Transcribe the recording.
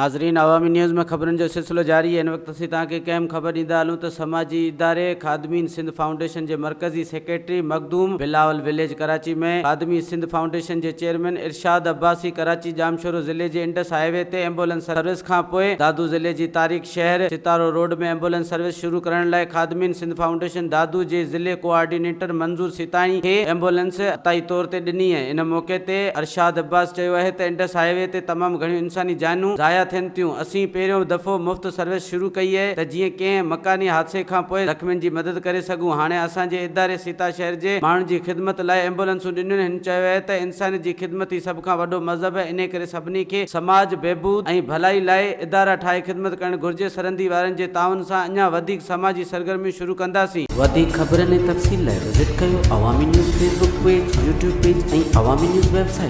ناظرين عوامي نيوز ۾ خبرن جو سلسلو جاري آهي هن وقت اسين توهان کي هڪ اهم خبر ڏيندا هلون ته سماجي اداري خادمين سنڌ فائونڊيشن جي مرڪزي secretary Makhdoom Bilawal village Karachi ۾ خادمين Sindh foundation جي چيئرمين ارشاد عباسي ڪراچي ڄامشورو ضلعي جي انڊس هاء وي تي ايمبولنس سروس کان پوء دادو ضلعي جي تاريخ شهر ستارو روڊ ۾ ايمبولنس سروس شروع ڪرڻ لاء خادمين سنڌ فائونڊيشن دادو جي ضلعي ڪوآرڊينيٽر منظور سيتاڻي کي ايمبولنس عطائي طور تي ڏني ان موقعي تي ارشاد عباس چيو اهي ته انڊس هاء وي تي تمام گهڻيون انساني جانيون ضايع ٿين ٿيون، اسين پهريون دفعو مفت سروس شروع ڪئي اهي ته جيئن ڪنهن مڪاني حادثي کان پوء زخمين جي مدد ڪري سگهون، هاڻي اسان جي اداري سيتا شهر جي ماڻهن جي خدمت لاء ايمبولنسون ڏنيون، هن چيو اهي ته انسانيت جي خدمت ئي سڀ کان وڏو مذهب اهي انهي ڪري سڀني کي سماج بهبود ۽ ڀلائي لاء ادارا ٺاهي خدمت ڪرڻ گهرجي، سرندي وارن جي تعاون سان اڃا وڌيڪ سماجي سرگرميون شروع ڪنداسين. وڌيڪ خبرن ۽ تفصيل لاء وزٽ ڪيو Awami news Facebook page, YouTube page ۽ Awami news website.